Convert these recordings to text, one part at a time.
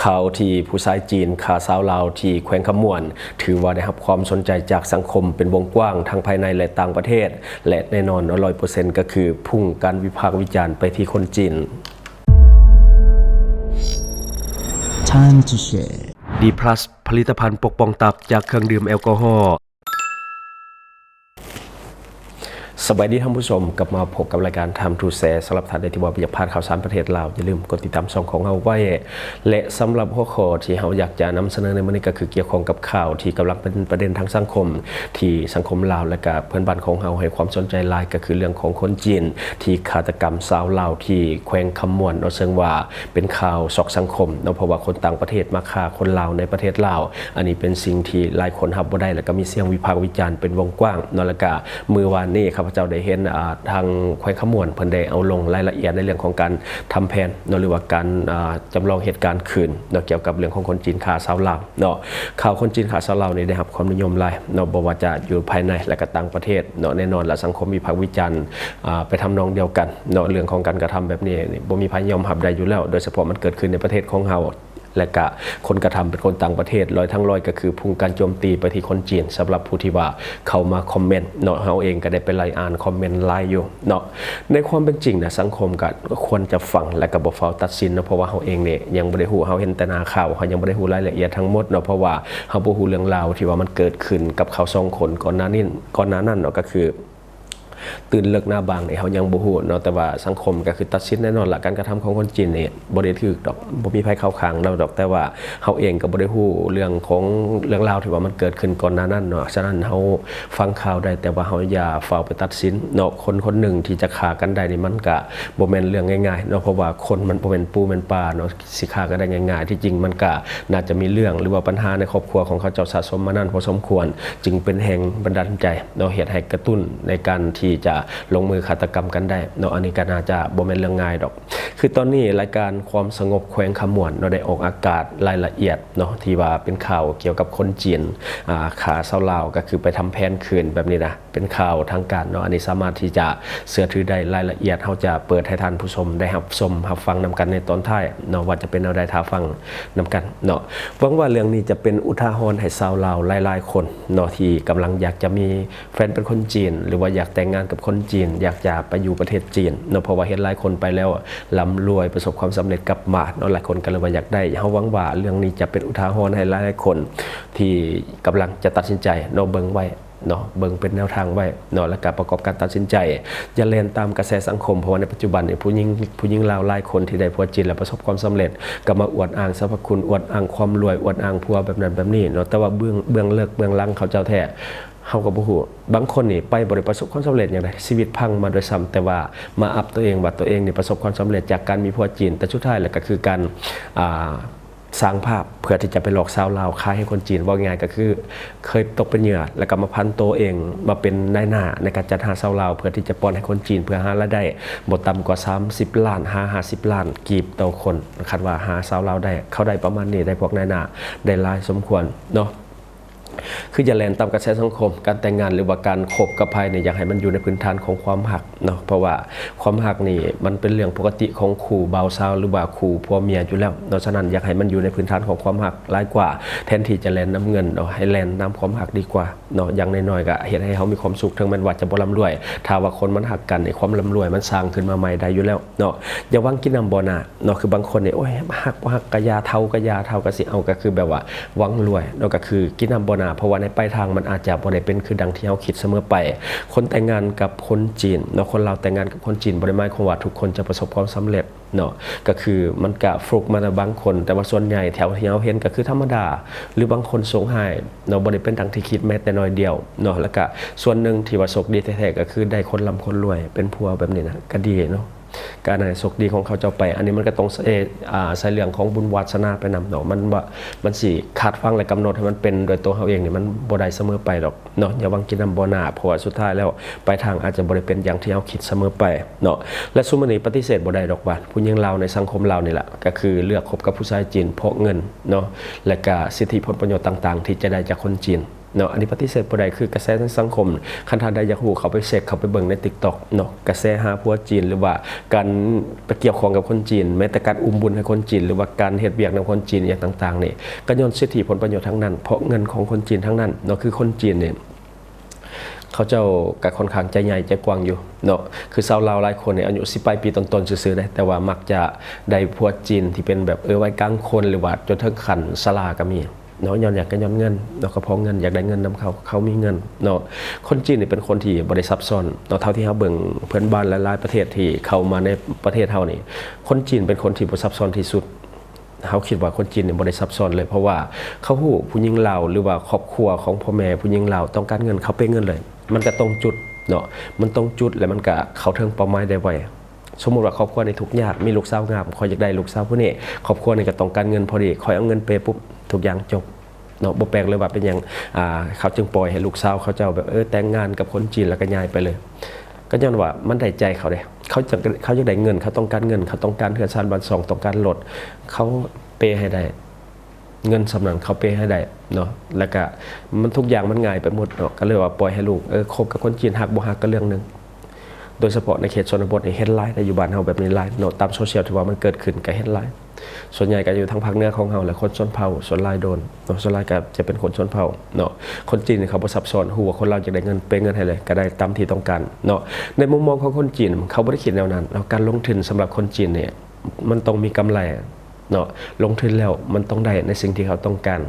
ຂ່າວທີ່ຜູ້ຊາຍຈີນຂ້າຊາວລາວທີ່ແຂວງຄຳມ່ວນ ຖືວ່າໄດ້ຮັບຄວາມສົນໃຈຈາກສັງຄົມເປັນວົງກວ້າງ ທັງພາຍໃນ ແລະ ຕ່າງປະເທດ ແລະ ແນ່ນອນ ຮ້ອຍເປີເຊັນ ກໍຄືພຸ່ງການວິພາກວິຈານໄປທີ່ຄົນຈີນ. Time to share. ດີພລັສ ຜະລິດຕະພັນປົກປ້ອງຕັບຈາກເຄື່ອງດື່ມແອລກໍຮໍ. ສະບາຍດີທ່ານຜູ້ຊົມ, ກັບມາພົບກັບລາຍການ Time to Share. ສຳລັບທ່ານໃດທີ່ວ່າບໍ່ຢາກພາດຂ່າວສານປະເທດລາວ, ຢ່າລືມກົດຕິດຕາມຊ່ອງຂອງເຮົາໄວ້ ແລະ ສຳລັບຫົວຂໍ້ທີ່ເຮົາຢາກຈະນຳສະເໜີໃນມື້ນີ້ ກໍຄືກ່ຽວຂ້ອງກັບຂ່າວທີ່ກຳລັງເປັນປະເດັນທາງສັງຄົມ ທີ່ສັງຄົມລາວ ແລະ ກະເພື່ອນບ້ານຂອງເຮົາໃຫ້ຄວາມສົນໃຈຫຼາຍ ກໍຄືເລື່ອງຂອງຄົນຈີນທີ່ຄາດຕະກຳຊາວລາວທີ່ແຂວງຄຳມ່ວນເນາະ, ເຊິ່ງວ່າ ເປັນຂ່າວຊັອກສັງຄົມເນາະ, ເພາະວ່າຄົນຕ່າງປະເທດມາຂ້າຄົນລາວໃນປະເທດລາວ, ອັນນີ້ເປັນສິ່ງທີ່ຫຼາຍຄົນຮັບບໍ່ໄດ້ ແລ້ວກໍມີສຽງວິພາກວິຈານເປັນວົງກວ້າງເນາະ. ແລ້ວກະມື້ວານນີ້ ຂ້າພະເຈົ້າໄດ້ເຫັນ ອ່າ ທາງແຂວງຄຳມ່ວນເພິ່ນໄດ້ເອົາລົງລາຍລະອຽດໃນເລື່ອງຂອງການທຳແຜນເນາະ ຫຼືວ່າການ ອ່າ ຈຳລອງເຫດການຄືນເນາະ ກ່ຽວກັບເລື່ອງຂອງຄົນຈີນຂ້າຊາວລາວເນາະ. ຂ່າວຄົນຈີນຂ້າຊາວລາວນີ້ໄດ້ຮັບຄວາມນິຍົມຫຼາຍເນາະ, ບໍ່ວ່າຈະຢູ່ພາຍໃນ ແລະ ກະຕ່າງປະເທດເນາະ. ແນ່ນອນລະ ສັງຄົມວິພາກວິຈານ ອ່າ ໄປທຳນອງດຽວກັນເນາະ. ເລື່ອງຂອງການກະທຳແບບນີ້ນີ້ ບໍ່ມີໃຜຍອມຮັບໄດ້ຢູ່ແລ້ວ, ໂດຍສະເພາະມັນເກີດຂຶ້ນໃນປະເທດຂອງເຮົາ ແລະກະຄົນກະທຳເປັນຄົນຕ່າງປະເທດ, ຮ້ອຍທັງຮ້ອຍກໍຄືພຸ່ງການໂຈມຕີໄປທີ່ຄົນຈີນ. ສຳລັບຜູ້ທີ່ວ່າເຂົ້າມາຄອມເມັນເນາະ, ເຮົາເອງກໍໄດ້ໄປໄລ່ອ່ານຄອມເມັນຫຼາຍຢູ່ເນາະ. ໃນຄວາມເປັນຈິງນະ ສັງຄົມກໍຄວນຈະຟັງ ແລະກະບໍ່ຟ້າວຕັດສິນເນາະ, ເພາະວ່າເຮົາເອງນີ້ຍັງບໍ່ໄດ້ຮູ້, ເຮົາເຫັນແຕ່ໜ້າຂ່າວ, ເຮົາຍັງບໍ່ໄດ້ຮູ້ລາຍລະອຽດທັງໝົດເນາະ, ເພາະວ່າເຮົາບໍ່ຮູ້ເລື່ອງລາວທີ່ວ່າມັນເກີດຂຶ້ນກັບເຂົາສອງຄົນກ່ອນໜ້ານີ້ ກ່ອນໜ້ານັ້ນເນາະ, ກໍຄື ຕື່ນເລິກໜາບາງນີ້ເຮົາຍັງບໍ່ຮູ້ເນາະ, ແຕ່ວ່າສັງຄົມກໍຄືຕັດສິນແນ່ນອນລະ, ການກະທຳຂອງຄົນຈີນນີ້ບໍ່ໄດ້ຖືກດອກ, ບໍ່ມີໃຜເຂົ້າຂ້າງລາວດອກ, ແຕ່ວ່າເຮົາເອງກໍບໍ່ໄດ້ຮູ້ເລື່ອງຂອງເລື່ອງລາວທີ່ວ່າມັນເກີດຂຶ້ນກ່ອນໜ້ານັ້ນເນາະ. ສະນັ້ນເຮົາຟັງຂ່າວໄດ້ ແຕ່ວ່າເຮົາຢ່າຟ້າວໄປຕັດສິນເນາະ. ຄົນຄົນໜຶ່ງທີ່ຈະຂ້າກັນໄດ້ນີ້ ມັນກະບໍ່ແມ່ນເລື່ອງງ່າຍໆເນາະ, ເພາະວ່າຄົນມັນບໍ່ແມ່ນປູແມ່ນປາເນາະ ຊິຂ້າກັນໄດ້ງ່າຍໆ. ທີ່ຈິງມັນກະໜ້າຈະມີເລື່ອງ ຫຼືວ່າບັນຫາໃນຄອບຄົວຂອງເຂົາເຈົ້າສະສົມມານານພໍສົມຄວນ, ຈຶ່ງເປັນແຮງບັນດານໃຈເນາະ, ເຮັດໃຫ້ກະຕຸ້ນໃນການທີ່ຈະລົງມືຄາດຕະກຳກັນໄດ້ເນາະ. ອັນນີ້ກະໜ້າຈະບໍ່ແມ່ນເລື່ອງງ່າຍດອກ. ຄືຕອນນີ້ລາຍການຄວາມສະຫງົບແຂວງຄຳມ່ວນເນາະ ໄດ້ອອກອາກາດລາຍລະອຽດເນາະ ທີ່ວ່າເປັນຂ່າວກ່ຽວກັບຄົນຈີນ ອ່າ ຂ້າຊາວລາວ ກໍຄືໄປທຳແຜນຄືນແບບນີ້ນະ. ເປັນຂ່າວທາງການເນາະ, ອັນນີ້ສາມາດທີ່ຈະເຊື່ອຖືໄດ້. ລາຍລະອຽດເຮົາຈະເປີດໃຫ້ທ່ານຜູ້ຊົມໄດ້ຮັບຊົມຮັບຟັງນຳກັນໃນຕອນທ້າຍເນາະ ວ່າຈະເປັນແນວໃດ, ຖ້າຟັງນຳກັນເນາະ. ຫວັງວ່າເລື່ອງນີ້ຈະເປັນອຸທາຫອນໃຫ້ຊາວລາວຫຼາຍໆຄົນເນາະ ທີ່ກຳລັງຢາກຈະມີແຟນເປັນຄົນຈີນ ຫຼືວ່າຢາກແຕ່ງງານກັບຄົນຈີນ, ຢາກຈະໄປຢູ່ປະເທດຈີນເນາະ, ເພາະວ່າເຫັນຫຼາຍຄົນໄປແລ້ວລ່ຳລວຍ ປະສົບຄວາມສຳເລັດກັບມາເນາະ, ຫຼາຍຄົນກໍເລີຍວ່າຢາກໄດ້. ເຮົາຫວັງວ່າເລື່ອງນີ້ຈະເປັນອຸທາຫອນໃຫ້ຫຼາຍໆຄົນທີ່ກຳລັງຈະຕັດສິນໃຈເນາະ, ເບິ່ງໄວ້ ເນາະ, ເບິ່ງເປັນແນວທາງໄວ້ເນາະ, ແລ້ວກະປະກອບການຕັດສິນໃຈ. ຢ່າແລ່ນຕາມກະແສສັງຄົມ, ເພາະວ່າໃນປັດຈຸບັນນີ້ ຜູ້ຍິງ ຜູ້ຍິງລາວຫຼາຍຄົນທີ່ໄດ້ຜົວຈີນແລ້ວປະສົບຄວາມສຳເລັດ ກໍມາອວດອ້າງສັບພະຄຸນ, ອວດອ້າງຄວາມລວຍ, ອວດອ້າງຜົວແບບນັ້ນແບບນີ້ເນາະ, ແຕ່ວ່າເບື້ອງ ເບື້ອງເລິກເບື້ອງຫຼັງເຂົາເຈົ້າແທ້ ເຮົາກໍບໍ່ຮູ້. ບາງຄົນນີ້ໄປບໍ່ໄດ້ປະສົບຄວາມສຳເລັດຫຍັງໃດ, ຊີວິດພັງມາດ້ວຍຊ້ຳ, ແຕ່ວ່າມາອັບຕົວເອງວ່າຕົວເອງນີ້ປະສົບຄວາມສຳເລັດຈາກການມີຜົວຈີນ, ແຕ່ສຸດທ້າຍແລ້ວກໍຄືການ ອ່າ ສ້າງພາບເພື່ອທີ່ຈະໄປຫຼອກສາວລາວຂາຍໃຫ້ຄົນຈີນ. ເວົ້າງ່າຍໆກໍຄືເຄີຍຕົກເປັນເຫຍື່ອ ແລ້ວກໍມາຜັນໂຕເອງມາເປັນນາຍໜ້າໃນການຈັດຫາສາວລາວ ເພື່ອທີ່ຈະປ້ອນໃຫ້ຄົນຈີນ ເພື່ອຫາລາຍໄດ້ບໍ່ຕ່ຳກວ່າສາມສິບລ້ານຫາຫ້າສິບລ້ານກີບຕໍ່ຄົນ. ຄັນວ່າຫາສາວລາວໄດ້ ເຂົາໄດ້ປະມານນີ້ ໄດ້ພວກນາຍໜ້າໄດ້ຫຼາຍສົມຄວນເນາະ. ຄືຢ່າແລ່ນຕາມກະແສສັງຄົມ, ການແຕ່ງງານ ຫຼືວ່າການຄົບກັບໃຜນີ້ ຢາກໃຫ້ມັນຢູ່ໃນພື້ນຖານຂອງຄວາມຮັກເນາະ, ເພາະວ່າຄວາມຮັກນີ້ມັນເປັນເລື່ອງປົກກະຕິຂອງຄູ່ບ່າວສາວ ຫຼືວ່າຄູ່ຜົວເມຍຢູ່ແລ້ວເນາະ. ສະນັ້ນ ຢາກໃຫ້ມັນຢູ່ໃນພື້ນຖານຂອງຄວາມຮັກຫຼາຍກວ່າ ແທນທີ່ຈະແລ່ນນຳເງິນເນາະ, ໃຫ້ແລ່ນນຳຄວາມຮັກດີກວ່າເນາະ. ຢ່າງໜ້ອຍໆກໍເຮັດໃຫ້ເຮົາມີຄວາມສຸກ, ເຖິງແມ່ນວ່າຈະບໍ່ລ່ຳລວຍ, ຖ້າວ່າຄົນມັນຮັກກັນນີ້ ຄວາມລ່ຳລວຍມັນສ້າງຂຶ້ນມາໃໝ່ໄດ້ຢູ່ແລ້ວເນາະ. ຢ່າຫວັງກິນນ້ຳບໍ່ໜ້າ ເນາະ, ຄືບາງຄົນນີ້ ໂອ້ຍ ຮັກບໍ່ຮັກກະຢ່າ ເຖົ້າກະຢ່າ ເຖົ້າກະຊິເອົາ, ກໍຄືແບບວ່າຫວັງລວຍເນາະ, ກໍຄືກິນນ້ຳບໍ່ໜ້າ, ເພາະວ່າໃນປາຍທາງມັນອາດຈະບໍ່ໄດ້ເປັນຄືດັ່ງທີ່ເຮົາຄິດສະເໝີໄປ. ຄົນແຕ່ງງານກັບຄົນຈີນເນາະ, ຄົນລາວແຕ່ງງານກັບຄົນຈີນ ບໍ່ໄດ້ໝາຍຄວາມວ່າທຸກຄົນຈະປະສົບຄວາມສຳເລັດເນາະ, ກໍຄືມັນກະຟລຸກມາແຕ່ບາງຄົນ, ແຕ່ວ່າສ່ວນໃຫຍ່ແຖວທີ່ເຮົາເຫັນກໍຄືທຳມະດາ ຫຼືບາງຄົນໂຊກຮ້າຍເນາະ, ບໍ່ໄດ້ເປັນດັ່ງທີ່ຄິດແມ້ແຕ່ໜ້ອຍດຽວເນາະ. ແລ້ວກະສ່ວນໜຶ່ງທີ່ວ່າໂຊກດີແທ້ໆ ກໍຄືໄດ້ຄົນລ່ຳຄົນລວຍເປັນຜົວແບບນີ້ນະ ກະດີເນາະ. ກະອັນນັ້ນໂຊກດີຂອງເຂົາເຈົ້າໄປ. ອັນນີ້ມັນກະຕ້ອງ ເອີ ອາ ໃສ່ເລື່ອງຂອງບຸນວາສະໜາໄປນຳເນາະ, ມັນວ່າ ມັນຊິຄາດຝັງ ແລະ ກຳນົດໃຫ້ມັນເປັນໂດຍຕົວເຮົາເອງນີ້ ມັນບໍ່ໄດ້ສະເໝີໄປດອກເນາະ. ຢ່າຫວັງກິນນ້ຳບໍ່ໜ້າ, ເພາະວ່າສຸດທ້າຍແລ້ວ ປາຍທາງອາດຈະບໍ່ໄດ້ເປັນຢ່າງທີ່ເຮົາຄິດສະເໝີໄປເນາະ. ແລະ ຊຸມມື້ນີ້ປະຕິເສດບໍ່ໄດ້ດອກວ່າ ຜູ້ຍິງລາວໃນສັງຄົມລາວນີ້ລະ ກະຄືເລືອກຄົບກັບຜູ້ຊາຍຈີນເພາະເງິນເນາະ ແລະ ກະສິດທິຜົນປະໂຫຍດຕ່າງໆ ທີ່ຈະໄດ້ຈາກຄົນຈີນ ເນາະ ອັນນີ້ປະຕິເສດບໍ່ໄດ້ ຄືກະແສທາງສັງຄົມ. ຄັນທ່ານໃດຢາກຮູ້ ເຂົ້າໄປເຊັກ ເຂົ້າໄປເບິ່ງໃນ TikTok ເນາະ ກະແສຫາຜົວຈີນ ຫຼືວ່າການໄປກ່ຽວຂ້ອງກັບຄົນຈີນ, ແມ້ແຕ່ການອຸ້ມບຸນໃຫ້ຄົນຈີນ ຫຼືວ່າການເຮັດວຽກນຳຄົນຈີນ ອີ່ຫຍັງຕ່າງໆນີ້ ກໍຍ້ອນສິດທິຜົນປະໂຫຍດທັງນັ້ນ, ເພາະເງິນຂອງຄົນຈີນທັງນັ້ນເນາະ. ຄືຄົນຈີນນີ້ ເຂົາເຈົ້າກໍຄ່ອນຂ້າງໃຈໃຫຍ່ໃຈກວ້າງຢູ່ເນາະ. ຄືຊາວລາວຫຼາຍຄົນນີ້ອາຍຸສິບປາຍປີຕົ້ນໆຊື່ໆເດ້ ແຕ່ວ່າມັກຈະໄດ້ຜົວຈີນທີ່ເປັນແບບ ເອີ ວັຍກາງຄົນ ຫຼືວ່າຈົນເຖິງຂັ້ນຊະລາກໍມີເນາະ. ຍ້ອນຫຍັງ? ກໍຍ້ອນເງິນເນາະ, ກໍເພາະເງິນ, ຢາກໄດ້ເງິນນຳເຂົາ, ເຂົາມີເງິນເນາະ. ຄົນຈີນນີ້ເປັນຄົນທີ່ບໍ່ໄດ້ຊັບຊ້ອນເນາະ. ເທົ່າທີ່ເຮົາເບິ່ງເພື່ອນບ້ານຫຼາຍໆປະເທດທີ່ເຂົ້າມາໃນປະເທດເຮົານີ້ ຄົນຈີນເປັນຄົນທີ່ບໍ່ຊັບຊ້ອນທີ່ສຸດ. ເຮົາຄິດວ່າຄົນຈີນນີ້ບໍ່ໄດ້ຊັບຊ້ອນເລີຍ ເພາະວ່າເຂົາຮູ້ຜູ້ຍິງລາວ ຫຼືວ່າຄອບຄົວຂອງພໍ່ແມ່ຜູ້ຍິງລາວຕ້ອງການເງິນ ເຂົາເປເງິນເລີຍ. ມັນກະຕົງຈຸດເນາະ, ມັນຕົງຈຸດ ແລະ ມັນກະເຂົ້າເຖິງເປົ້າໝາຍໄດ້ໄວ. ສົມມຸດວ່າຄອບຄົວນີ້ທຸກຍາກ ມີລູກສາວງາມ ຂ້ອຍຢາກໄດ້ລູກສາວຜູ້ນີ້, ຄອບຄົວນີ້ກະຕ້ອງການເງິນພໍດີ ຂ້ອຍເອົາເງິນເປປຸບ ທຸກຢ່າງຈົບເນາະ. ບໍ່ແປກເລີຍວ່າເປັນຫຍັງ ອ່າ ເຂົາຈຶ່ງປ່ອຍໃຫ້ລູກສາວເຂົາເຈົ້າແບບ ເອີ ແຕ່ງງານກັບຄົນຈີນ ແລ້ວກະຍ້າຍໄປເລີຍ. ກໍຍ້ອນວ່າມັນໄດ້ໃຈເຂົາເດ້ ເຂົາຈະ ເຂົາຢາກໄດ້ເງິນ ເຂົາຕ້ອງການເງິນ ເຂົາຕ້ອງການເຮືອນຊານບ້ານຊ່ອງ ຕ້ອງການລົດ ເຂົາເປໃຫ້ໄດ້ ເງິນສ່ຳນັ້ນເຂົາເປໃຫ້ໄດ້ເນາະ. ແລ້ວກະມັນ ທຸກຢ່າງມັນງ່າຍໄປໝົດເນາະ. ກໍເລີຍວ່າປ່ອຍໃຫ້ລູກ ເອີ ຄົບກັບຄົນຈີນ ຮັກບໍ່ຮັກກໍເລື່ອງໜຶ່ງ. ໂດຍສະເພາະໃນເຂດຊົນນະບົດນີ້ເຫັນຫຼາຍ ແຕ່ຢູ່ບ້ານເຮົາແບບນີ້ຫຼາຍເນາະ. ຕາມໂຊຊຽວທີ່ວ່າມັນເກີດຂຶ້ນກໍເຫັນຫຼາຍ. ສ່ວນໃຫຍ່ກໍຢູ່ທາງພາກເໜືອຂອງເຮົາແຫຼະ ຄົນຊົນເຜົ່າສ່ວນຫຼາຍໂດນເນາະ, ສ່ວນຫຼາຍກໍຈະເປັນຄົນຊົນເຜົ່າເນາະ. ຄົນຈີນນີ້ເຂົາບໍ່ຊັບຊ້ອນ ຮູ້ວ່າຄົນລາວຢາກໄດ້ເງິນ ເປເງິນໃຫ້ເລີຍ ກໍໄດ້ຕາມທີ່ຕ້ອງການເນາະ. ໃນມຸມມອງຂອງຄົນຈີນ ເຂົາບໍ່ໄດ້ຄິດແນວນັ້ນເນາະ. ການລົງທຶນສຳລັບຄົນຈີນນີ້ ມັນຕ້ອງມີກຳໄລເນາະ, ລົງທຶນແລ້ວມັນຕ້ອງໄດ້ໃນສິ່ງທີ່ເຂົາຕ້ອງການ.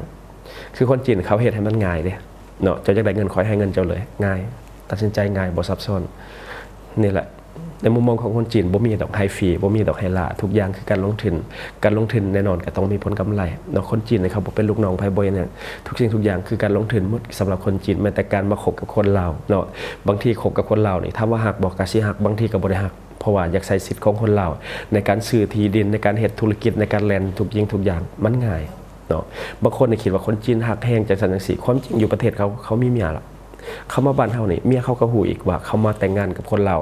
ຄືຄົນຈີນເຂົາເຮັດໃຫ້ມັນງ່າຍເດ້ເນາະ, ເຈົ້າຢາກໄດ້ເງິນ ຂ້ອຍໃຫ້ເງິນເຈົ້າເລີຍ, ງ່າຍ, ຕັດສິນໃຈງ່າຍ, ບໍ່ຊັບຊ້ອນ. ນີ້ແຫຼະ ໃນມຸມມອງຂອງຄົນຈີນ ບໍ່ມີດອກໃຫ້ຟຣີ ບໍ່ມີດອກໃຫ້ລ້າ, ທຸກຢ່າງຄືການລົງທຶນ. ການລົງທຶນແນ່ນອນກໍຕ້ອງມີຜົນກຳໄລເນາະ. ຄົນຈີນນີ້ເຂົາບໍ່ເປັນລູກນ້ອງໃຜ ບໍ່ຫຍັງ, ທຸກສິ່ງທຸກຢ່າງຄືການລົງທຶນໝົດສຳລັບຄົນຈີນ. ແມ້ແຕ່ການມາຄົບກັບຄົນລາວເນາະ, ບາງທີຄົບກັບຄົນລາວນີ້ ຖາມວ່າຮັກບໍ່? ກໍຊິຮັກ, ບາງທີກໍບໍ່ໄດ້ຮັກ. ເພາະວ່າຢາກໃຊ້ສິດຂອງຄົນລາວໃນການຊື້ທີ່ດິນ, ໃນການເຮັດທຸລະກິດ, ໃນການແລ່ນທຸກສິ່ງທຸກຢ່າງ ມັນງ່າຍເນາະ. ບາງຄົນນີ້ຄິດວ່າຄົນຈີນຮັກແຮງ ຈັ່ງຊັ້ນຈັ່ງຊີ້, ຄວາມຈິງຢູ່ປະເທດເຂົາ ເຂົາມີເມຍລະ. ເຂົາມາບ້ານເຮົານີ້ ເມຍເຂົາກໍຮູ້ອີກວ່າເຂົາມາແຕ່ງງານກັບຄົນລາວ.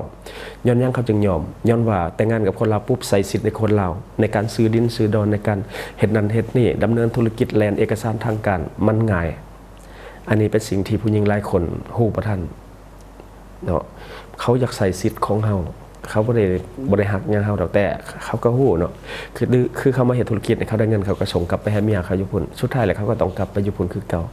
ຍ້ອນຫຍັງເຂົາຈຶ່ງຍອມ? ຍ້ອນວ່າແຕ່ງງານກັບຄົນລາວປຸບ ໃຊ້ສິດໃນຄົນລາວ ໃນການຊື້ດິນຊື້ດອນ, ໃນການເຮັດນັ້ນເຮັດນີ້, ດຳເນີນທຸລະກິດ, ແລ່ນເອກະສານທາງການ, ມັນງ່າຍ. ອັນນີ້ເປັນສິ່ງທີ່ຜູ້ຍິງຫຼາຍຄົນຮູ້ບໍ່ທັນ. ເນາະ, ເຂົາຢາກໃຊ້ສິດຂອງເຮົາ, ເຂົາບໍ່ໄດ້ ບໍ່ໄດ້ຮັກຫຍັງເຮົາດອກ, ແຕ່ເຂົາກໍຮູ້ເນາະ. ຄື ຄືເຂົາມາເຮັດທຸລະກິດ ເຂົາໄດ້ເງິນ ເຂົາກໍສົ່ງກັບໄປໃຫ້ເມຍເຂົາຢູ່ພຸ້ນ. ສຸດທ້າຍແລ້ວເຂົາກໍຕ້ອງກັບໄປຢູ່ພຸ້ນຄືເກົ່າ.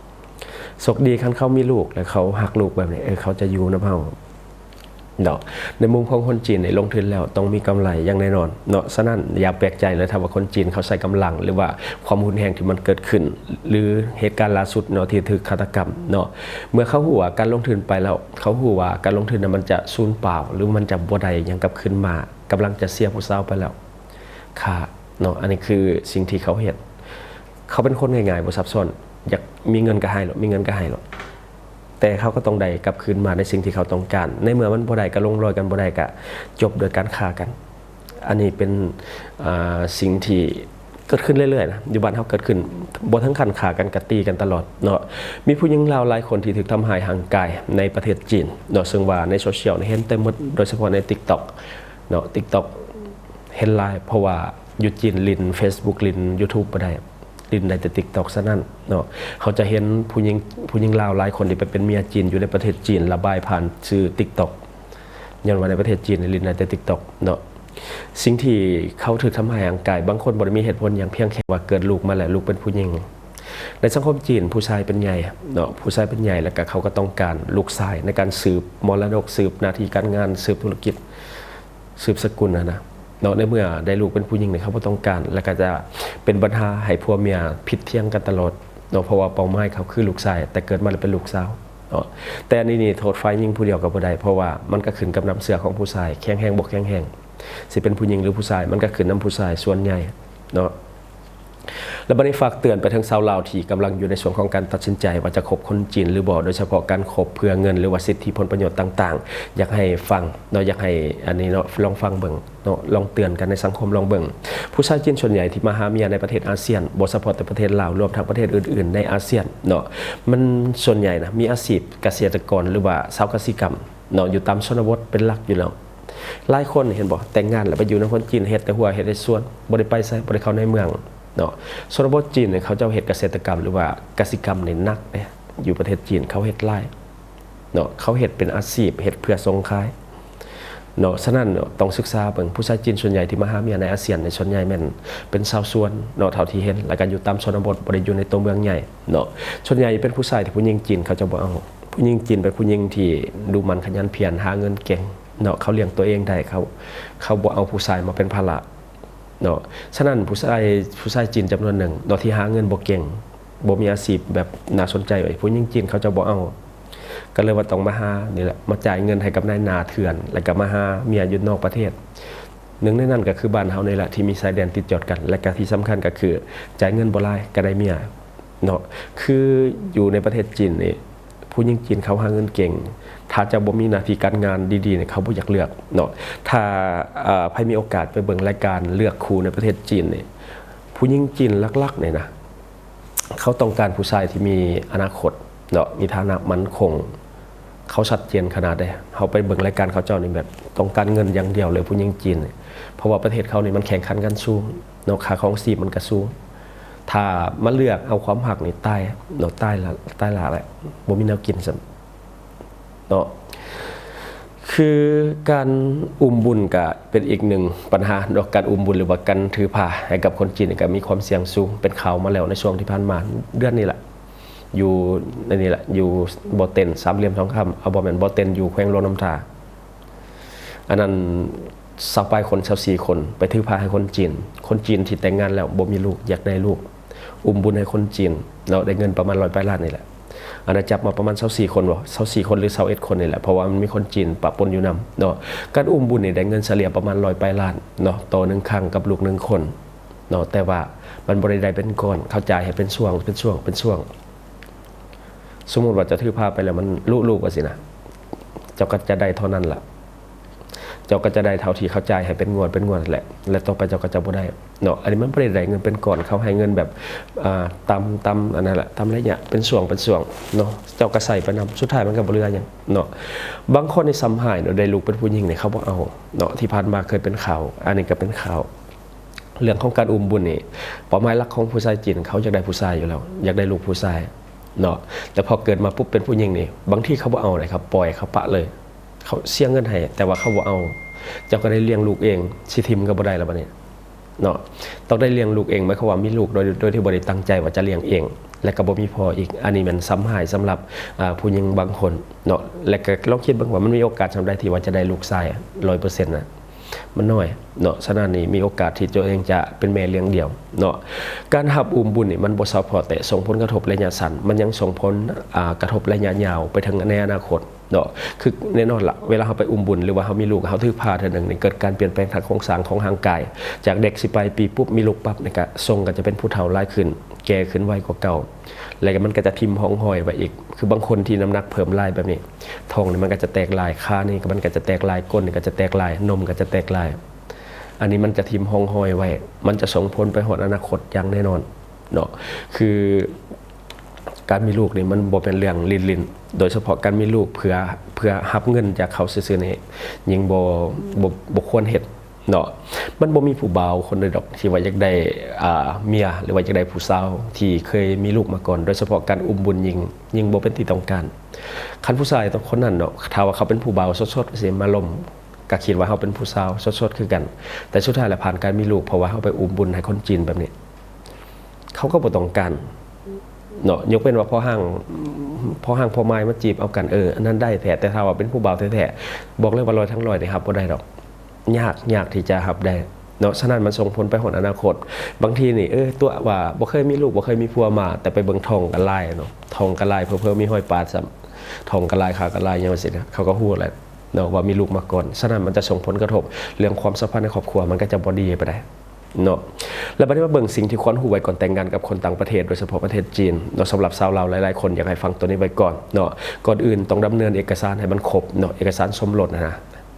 ໂຊກດີຄັນເຂົາມີລູກ ແລ້ວເຂົາຮັກລູກແບບນີ້, ເອີ ເຂົາຈະຢູ່ນຳເຮົາເນາະ. ໃນມຸມຂອງຄົນຈີນນີ້ ລົງທຶນແລ້ວຕ້ອງມີກຳໄລຢ່າງແນ່ນອນເນາະ. ສະນັ້ນ ຢ່າແປກໃຈເລີຍ ຖ້າວ່າຄົນຈີນເຂົາໃຊ້ກຳລັງ ຫຼືວ່າຄວາມຮຸນແຮງທີ່ມັນເກີດຂຶ້ນ ຫຼືເຫດການລ່າສຸດເນາະ ທີ່ຖືກຄາດຕະກຳເນາະ. ເມື່ອເຂົາຮູ້ວ່າການລົງທຶນໄປແລ້ວ ເຂົາຮູ້ວ່າການລົງທຶນນັ້ນມັນຈະສູນເປົ່າ ຫຼືມັນຈະບໍ່ໄດ້ຫຍັງກັບຄືນມາ, ກຳລັງຈະເສຍຜູ້ສາວໄປແລ້ວ ຂ້າເນາະ. ອັນນີ້ຄືສິ່ງທີ່ເຂົາເຮັດ. ເຂົາເປັນຄົນງ່າຍໆ ບໍ່ຊັບຊ້ອນ, ຢາກມີເງິນກໍໃຫ້ໂລດ, ມີເງິນກໍໃຫ້ໂລດ, ແຕ່ເຂົາກໍຕ້ອງໄດ້ກັບຄືນມາໃນສິ່ງທີ່ເຂົາຕ້ອງການ. ໃນເມື່ອມັນບໍ່ໄດ້ ກໍລົງລອຍກັນບໍ່ໄດ້ ກໍຈົບໂດຍການຂ້າກັນ. ອັນນີ້ເປັນ ອ່າ ສິ່ງທີ່ ເກີດຂຶ້ນເລື້ອຍໆນະ, ຢູ່ບ້ານເຮົາເກີດຂຶ້ນ, ບໍ່ເຖິງຂັ້ນຂ້າກັນ ກະຕີກັນຕະຫຼອດເນາະ. ມີຜູ້ຍິງລາວຫຼາຍຄົນທີ່ຖືກທຳຮ້າຍຮ່າງກາຍໃນປະເທດຈີນເນາະ, ເຊິ່ງວ່າໃນໂຊຊຽວນີ້ເຫັນເຕັມໝົດ, ໂດຍສະເພາະໃນ TikTok ເນາະ, TikTok ເຫັນຫຼາຍ, ເພາະວ່າຢູ່ຈີນຫຼິ້ນ Facebook ຫຼິ້ນ YouTube ບໍ່ໄດ້, ຫຼິ້ນໄດ້ແຕ່ TikTok ສະນັ້ນເນາະ. ເຮົາຈະເຫັນຜູ້ຍິງ ຜູ້ຍິງລາວຫຼາຍຄົນທີ່ໄປເປັນເມຍຈີນຢູ່ໃນປະເທດຈີນ ລະບາຍຜ່ານສື່ TikTok ຍ້ອນວ່າໃນປະເທດຈີນນີ້ຫຼິ້ນໄດ້ແຕ່ TikTok ເນາະ. ສິ່ງທີ່ເຂົາຖືກທຳຮ້າຍຮ່າງກາຍ ບາງຄົນບໍ່ໄດ້ມີເຫດຜົນຫຍັງ, ພຽງແຄ່ວ່າເກີດລູກມາແລ້ວ ລູກເປັນຜູ້ຍິງ. ໃນສັງຄົມຈີນ ຜູ້ຊາຍເປັນໃຫຍ່ເນາະ, ຜູ້ຊາຍເປັນໃຫຍ່ ແລ້ວກະເຂົາກໍຕ້ອງການລູກຊາຍໃນການສືບມໍລະດົກ, ສືບໜ້າທີ່ການງານ, ສືບທຸລະກິດ, ສືບສະກຸນຫັ້ນນະເນາະ. ໃນເມື່ອໄດ້ລູກເປັນຜູ້ຍິງນີ້ ເຂົາບໍ່ຕ້ອງການ ແລ້ວກໍຈະເປັນບັນຫາໃຫ້ຜົວເມຍຜິດຖຽງກັນຕະຫຼອດເນາະ, ເພາະວ່າເປົ້າໝາຍເຂົາຄືລູກຊາຍ ແຕ່ເກີດມາແລ້ວເປັນລູກສາວເນາະ. ແຕ່ອັນນີ້ນີ້ໂທດຝ່າຍຍິງຜູ້ດຽວກໍບໍ່ໄດ້, ເພາະວ່າມັນກໍຂຶ້ນກັບນ້ຳເຊື່ອຂອງຜູ້ຊາຍ ແຂງແຮງບໍ່ແຂງແຮງ. ຊິເປັນຜູ້ຍິງ ຫຼື ຜູ້ຊາຍ ມັນກໍຂຶ້ນນຳຜູ້ຊາຍສ່ວນໃຫຍ່ເນາະ. ແລ້ວບັດນີ້ຝາກເຕືອນໄປເຖິງຊາວລາວທີ່ກຳລັງຢູ່ໃນຊ່ວງຂອງການຕັດສິນໃຈວ່າຈະຄົບຄົນຈີນຫຼືບໍ່, ໂດຍສະເພາະການຄົບເພື່ອເງິນ ຫຼືວ່າສິດທິຜົນປະໂຫຍດຕ່າງໆ. ຢາກໃຫ້ຟັງເນາະ, ຢາກໃຫ້ອັນນີ້ເນາະ ລອງຟັງເບິ່ງເນາະ, ລອງເຕືອນກັນໃນສັງຄົມລອງເບິ່ງ. ຜູ້ຊາຍຈີນສ່ວນໃຫຍ່ທີ່ມາຫາເມຍໃນປະເທດອາຊຽນ, ບໍ່ສະເພາະແຕ່ປະເທດລາວ, ລວມທັງປະເທດອື່ນໆໃນອາຊຽນເນາະ, ມັນສ່ວນໃຫຍ່ນະ ມີອາຊີບກະເສດຕະກອນ ຫຼືວ່າຊາວກະສິກຳເນາະ, ຢູ່ຕາມຊົນນະບົດເປັນຫຼັກຢູ່ແລ້ວ. ຫຼາຍຄົນເຫັນບໍ່ ແຕ່ງງານແລ້ວໄປຢູ່ນຳຄົນຈີນ, ເຮັດແຕ່ຮົ້ວ ເຮັດແຕ່ສວນ, ບໍ່ໄດ້ໄປໃສ, ບໍ່ໄດ້ເຂົ້າໃນເມືອງເນາະ. ຊົນນະບົດຈີນນີ້ ເຂົາເຈົ້າເຮັດກະເສດຕະກຳ ຫຼືວ່າກະສິກຳນີ້ໜັກເດ້ ຢູ່ປະເທດຈີນເຂົາເຮັດຫຼາຍເນາະ, ເຂົາເຮັດເປັນອາຊີບ ເຮັດເພື່ອສົ່ງຂາຍເນາະ. ສະນັ້ນເນາະ ຕ້ອງສຶກສາເບິ່ງ ຜູ້ຊາຍຈີນສ່ວນໃຫຍ່ທີ່ມາຫາເມຍໃນອາຊຽນນີ້ ສ່ວນໃຫຍ່ແມ່ນເປັນຊາວສວນເນາະ ເທົ່າທີ່ເຫັນ, ແລ້ວກໍຢູ່ຕາມຊົນນະບົດ ບໍ່ໄດ້ຢູ່ໃນຕົວເມືອງໃຫຍ່ເນາະ. ສ່ວນໃຫຍ່ເປັນຜູ້ຊາຍທີ່ຜູ້ຍິງຈີນເຂົາເຈົ້າບໍ່ເອົາ, ຜູ້ຍິງຈີນເປັນຜູ້ຍິງທີ່ດຸໝັ່ນຂະຫຍັນພຽນ ຫາເງິນເກັ່ງເນາະ, ເຂົາລ້ຽງຕົວເອງໄດ້, ເຂົາ ເຂົາບໍ່ເອົາຜູ້ຊາຍມາເປັນພາລະ ເນາະ. ສະນັ້ນ ຜູ້ຊາຍ ຜູ້ຊາຍຈີນຈຳນວນໜຶ່ງເນາະ ທີ່ຫາເງິນບໍ່ເກັ່ງ ບໍ່ມີອາຊີບແບບໜ້າສົນໃຈ, ຜູ້ຍິງຈີນເຂົາເຈົ້າບໍ່ເອົາ, ກໍເລີຍວ່າຕ້ອງມາຫານີ້ແຫຼະ ມາຈ່າຍເງິນໃຫ້ກັບນາຍໜ້າເຖື່ອນ ແລ້ວກໍມາຫາເມຍຢູ່ນອກປະເທດ. ໜຶ່ງໃນນັ້ນກໍຄືບ້ານເຮົານີ້ແຫຼະ ທີ່ມີຊາຍແດນຕິດຈອດກັນ ແລະກໍທີ່ສຳຄັນກໍຄື ຈ່າຍເງິນບໍ່ຫຼາຍກໍໄດ້ເມຍເນາະ. ຄືຢູ່ໃນປະເທດຈີນນີ້ ຜູ້ຍິງຈີນເຂົາຫາເງິນເກັ່ງ, ຖ້າເຈົ້າບໍ່ມີໜ້າທີ່ການງານດີໆນີ້ ເຂົາບໍ່ຢາກເລືອກເນາະ. ຖ້າ ເອີ ໃຜມີໂອກາດໄປເບິ່ງລາຍການເລືອກຄູ່ໃນປະເທດຈີນນີ້ ຜູ້ຍິງຈີນຫຼັກໆນີ້ນະ ເຂົາຕ້ອງການຜູ້ຊາຍທີ່ມີອະນາຄົດເນາະ, ມີຖານະໝັ້ນຄົງ, ເຂົາຊັດເຈນຂະໜາດໃດ. ເຮົາໄປເບິ່ງລາຍການເຂົາເຈົ້ານີ້ແບບຕ້ອງການເງິນຢ່າງດຽວເລີຍ ຜູ້ຍິງຈີນນີ້, ເພາະວ່າປະເທດເຂົານີ້ມັນແຂ່ງຂັນກັນສູງເນາະ, ຄ່າຄອງຊີບມັນກໍສູງ. ຖ້າມາເລືອກເອົາຄວາມຮັກນີ້ ຕາຍເນາະ, ຕາຍລະ ຕາຍຫຼ້າແຫຼະ, ບໍ່ມີແນວກິນຊ້ຳເນາະ. ຄືການອຸ້ມບຸນກະເປັນອີກໜຶ່ງປັນຫາເນາະ, ການອຸ້ມບຸນ ຫຼືວ່າການຖືພາໃຫ້ກັບຄົນຈີນນີ້ກະມີຄວາມສ່ຽງສູງ, ເປັນຂ່າວມາແລ້ວໃນຊ່ວງທີ່ຜ່ານມາ ເດືອນນີ້ລະ ຢູ່ໃນນີ້ລະ ຢູ່ບໍ່ເຕັນ ສາມຫຼ່ຽມທອງຄຳ, ເອົາ ບໍ່ແມ່ນ ບໍ່ເຕັນ ຢູ່ແຂວງຫຼວງນ້ຳທາ. ອັນນັ້ນ ຊາວປາຍຄົນ ຊາວສີ່ຄົນ ໄປຖືພາໃຫ້ຄົນຈີນ, ຄົນຈີນທີ່ແຕ່ງງານແລ້ວບໍ່ມີລູກ ຢາກໄດ້ລູກ ອຸ້ມບຸນໃຫ້ຄົນຈີນເນາະ, ໄດ້ເງິນປະມານຮ້ອຍປາຍລ້ານນີ້ແຫຼະ. ອານາຈັບມາປະມານຊາວສີ່ຄົນບໍ ຊາວສີ່ຄົນ ຫຼືຊາວເອັດຄົນນີ້ແຫຼະ, ເພາະວ່າມັນມີຄົນຈີນປະປົນຢູ່ນຳເນາະ. ການອຸ້ມບຸນນີ້ໄດ້ເງິນສະເລ່ຍປະມານຮ້ອຍປາຍລ້ານເນາະ ຕໍ່ໜຶ່ງຄັ້ງກັບລູກໜຶ່ງຄົນເນາະ, ແຕ່ວ່າມັນບໍ່ໄດ້ໄດ້ເປັນກ້ອນ, ເຂົາຈ່າຍໃຫ້ເປັນຊ່ວງ ເປັນຊ່ວງ ເປັນຊ່ວງ. ສົມມຸດວ່າເຈົ້າຖືພາໄປແລ້ວມັນລຸລູກວ່າຊີ້ນະ, ເຈົ້າກໍຈະໄດ້ເທົ່ານັ້ນລະ, ເຈົ້າກໍຈະໄດ້ເທົ່າທີ່ເຂົາຈ່າຍໃຫ້ເປັນງວດເປັນງວດແຫຼະ ແລະຕໍ່ໄປເຈົ້າກໍຈະບໍ່ໄດ້ເນາະ. ອັນນີ້ມັນບໍ່ໄດ້ໄດ້ເງິນເປັນກ້ອນ, ເຂົາໃຫ້ເງິນແບບ ອ່າ ຕາມ ຕາມອັນນັ້ນລະ ຕາມໄລຍະ ເປັນຊ່ວງເປັນຊ່ວງເນາະ, ເຈົ້າກໍໃຊ້ໄປນຳ ສຸດທ້າຍມັນກໍບໍ່ເຫຼືອຫຍັງເນາະ. ບາງຄົນນີ້ສ່ຳຮ້າຍເນາະ, ໄດ້ລູກເປັນຜູ້ຍິງນີ້ເຂົາບໍ່ເອົາເນາະ, ທີ່ຜ່ານມາເຄີຍເປັນຂ່າວ, ອັນນີ້ກໍເປັນຂ່າວ. ເລື່ອງຂອງການອຸ້ມບຸນນີ້ ເປົ້າໝາຍຫຼັກຂອງຜູ້ຊາຍຈີນ ເຂົາຢາກໄດ້ຜູ້ຊາຍຢູ່ແລ້ວ, ຢາກໄດ້ລູກຜູ້ຊາຍເນາະ, ແຕ່ພໍເກີດມາປຸບເປັນຜູ້ຍິງນີ້ ບາງທີເຂົາບໍ່ເອົາເດ້, ເຂົາປ່ອຍ ເຂົາປະເລີຍ, ເຂົາເສຍເງິນໃຫ້ ແຕ່ວ່າເຂົາບໍ່ເອົາ, ເຈົ້າກໍໄດ້ລ້ຽງລູກເອງ, ຊິຖິ້ມກໍບໍ່ໄດ້ລະບາດນີ້ເນາະ. ຕ້ອງໄດ້ລ້ຽງລູກເອງ ໝາຍຄວາມວ່າມີລູກໂດຍ ໂດຍທີ່ບໍ່ໄດ້ຕັ້ງໃຈວ່າຈະລ້ຽງເອງ ແລະກໍບໍ່ມີພໍ່ອີກ. ອັນນີ້ແມ່ນສ່ຳຮ້າຍສຳລັບ ອ່າ ຜູ້ຍິງບາງຄົນເນາະ, ແລະກໍລອງຄິດເບິ່ງວ່າມັນມີໂອກາດສ່ຳໃດທີ່ວ່າຈະໄດ້ລູກຊາຍຮ້ອຍເປີເຊັນນະ? ມັນໜ້ອຍເນາະ. ສະນັ້ນນີ້ມີໂອກາດທີ່ຕົວເອງຈະເປັນແມ່ລ້ຽງດຽວເນາະ. ການຮັບອຸ້ມບຸນນີ້ມັນບໍ່ສະເພາະແຕ່ສົ່ງຜົນກະທົບໄລຍະສັ້ນ, ມັນຍັງສົ່ງຜົນ ອ່າ ກະທົບໄລຍະຍາວໄປເຖິງໃນອະນາຄົດເນາະ. ຄືແນ່ນອນລະ ເວລາເຮົາໄປອຸ້ມບຸນ ຫຼືວ່າເຮົາມີລູກ ເຮົາຖືພາເທື່ອໜຶ່ງນີ້ ເກີດການປ່ຽນແປງທາງໂຄງສ້າງຂອງຮ່າງກາຍ, ຈາກເດັກຊິປາຍປີປຸບ ມີລູກປັບນີ້ ກະຊົງກໍຈະເປັນຜູ້ເຖົ້າຫຼາຍຂຶ້ນ, ແກ່ຂຶ້ນໄວກວ່າເກົ່າ, ແລະມັນກໍຈະຖິ້ມຮ່ອງຮອຍໄວ້ອີກ. ຄືບາງຄົນທີ່ນ້ຳໜັກເພີ່ມຫຼາຍແບບນີ້ ທ້ອງນີ້ມັນກໍຈະແຕກລາຍ, ຂານີ້ມັນກໍຈະແຕກລາຍ, ກົ້ນນີ້ກໍຈະແຕກລາຍ, ນົມກໍຈະແຕກລາຍ. ອັນນີ້ມັນຈະຖິ້ມຮ່ອງຮອຍໄວ້, ມັນຈະສົ່ງຜົນໄປຮອດອະນາຄົດຢ່າງແນ່ນອນເນາະ. ຄືການມີລູກນີ້ມັນບໍ່ແມ່ນເລື່ອງຫຼິ້ນໆ, ໂດຍສະເພາະການມີລູກເພື່ອ ເພື່ອຮັບເງິນຈາກເຂົາຊື່ໆນີ້ ຍິ່ງບໍ່ ບໍ່ ບໍ່ຄວນເຮັດເນາະ. ມັນບໍ່ມີຜູ້ບ່າວຄົນໃດດອກທີ່ວ່າຢາກໄດ້ ອ່າ ເມຍ ຫຼືວ່າຢາກໄດ້ຜູ້ສາວທີ່ເຄີຍມີລູກມາກ່ອນ, ໂດຍສະເພາະການອຸ້ມບຸນຍິ່ງ ຍິ່ງບໍ່ເປັນທີ່ຕ້ອງການ. ຄັນຜູ້ຊາຍຄົນນັ້ນເນາະ ຖ້າວ່າເຂົາເປັນຜູ້ບ່າວສົດໆ ຊິມາລົມ ກໍຄິດວ່າເຮົາເປັນຜູ້ສາວສົດໆຄືກັນ, ແຕ່ສຸດທ້າຍແລ້ວຜ່ານການມີລູກ ເພາະວ່າເຮົາໄປອຸ້ມບຸນໃຫ້ຄົນຈີນແບບນີ້ ເຂົາກໍບໍ່ຕ້ອງການເນາະ. ຍົກເວັ້ນວ່າພໍ່ຮ້າງ ພໍ່ຮ້າງພໍ່ໝ້າຍມາຈີບເອົາກັນ ເອີ ອັນນັ້ນໄດ້ແທ້, ແຕ່ຖ້າວ່າເປັນຜູ້ບ່າວແທ້ໆ ບອກເລີຍວ່າຮ້ອຍທັງຮ້ອຍນີ້ຮັບບໍ່ໄດ້ດອກ, ຍາກ ຍາກທີ່ຈະຮັບໄດ້ເນາະ. ສະນັ້ນມັນສົ່ງຜົນໄປຮອດອະນາຄົດ. ບາງທີນີ້ ເອີ ຕົວະວ່າບໍ່ເຄີຍມີລູກ ບໍ່ເຄີຍມີຜົວມາ, ແຕ່ໄປເບິ່ງທ້ອງກໍລາຍເນາະ, ທ້ອງກໍລາຍ ເຜີໆມີຮອຍປາດຊ້ຳ, ທ້ອງກໍລາຍ ຂາກໍລາຍ ຫຍັງວ່າຊີ້ນະ, ເຂົາກໍຮູ້ແຫຼະ ເນາະ ວ່າມີລູກມາກ່ອນ. ສະນັ້ນມັນຈະສົ່ງຜົນກະທົບເລື່ອງຄວາມສຳພັນໃນຄອບຄົວ, ມັນກໍຈະບໍ່ດີປານໃດເນາະ. ແລ້ວບັດນີ້ມາເບິ່ງສິ່ງທີ່ຄວນຮູ້ໄວ້ກ່ອນແຕ່ງງານກັບຄົນຕ່າງປະເທດ, ໂດຍສະເພາະປະເທດຈີນເນາະ. ສຳລັບຊາວລາວຫຼາຍໆຄົນ ຢາກໃຫ້ຟັງໂຕນີ້ໄວ້ກ່ອນເນາະ. ກ່ອນອື່ນຕ້ອງດຳເນີນເອກະສານໃຫ້ມັນຄົບເນາະ, ເອກະສານສົມລົດນະ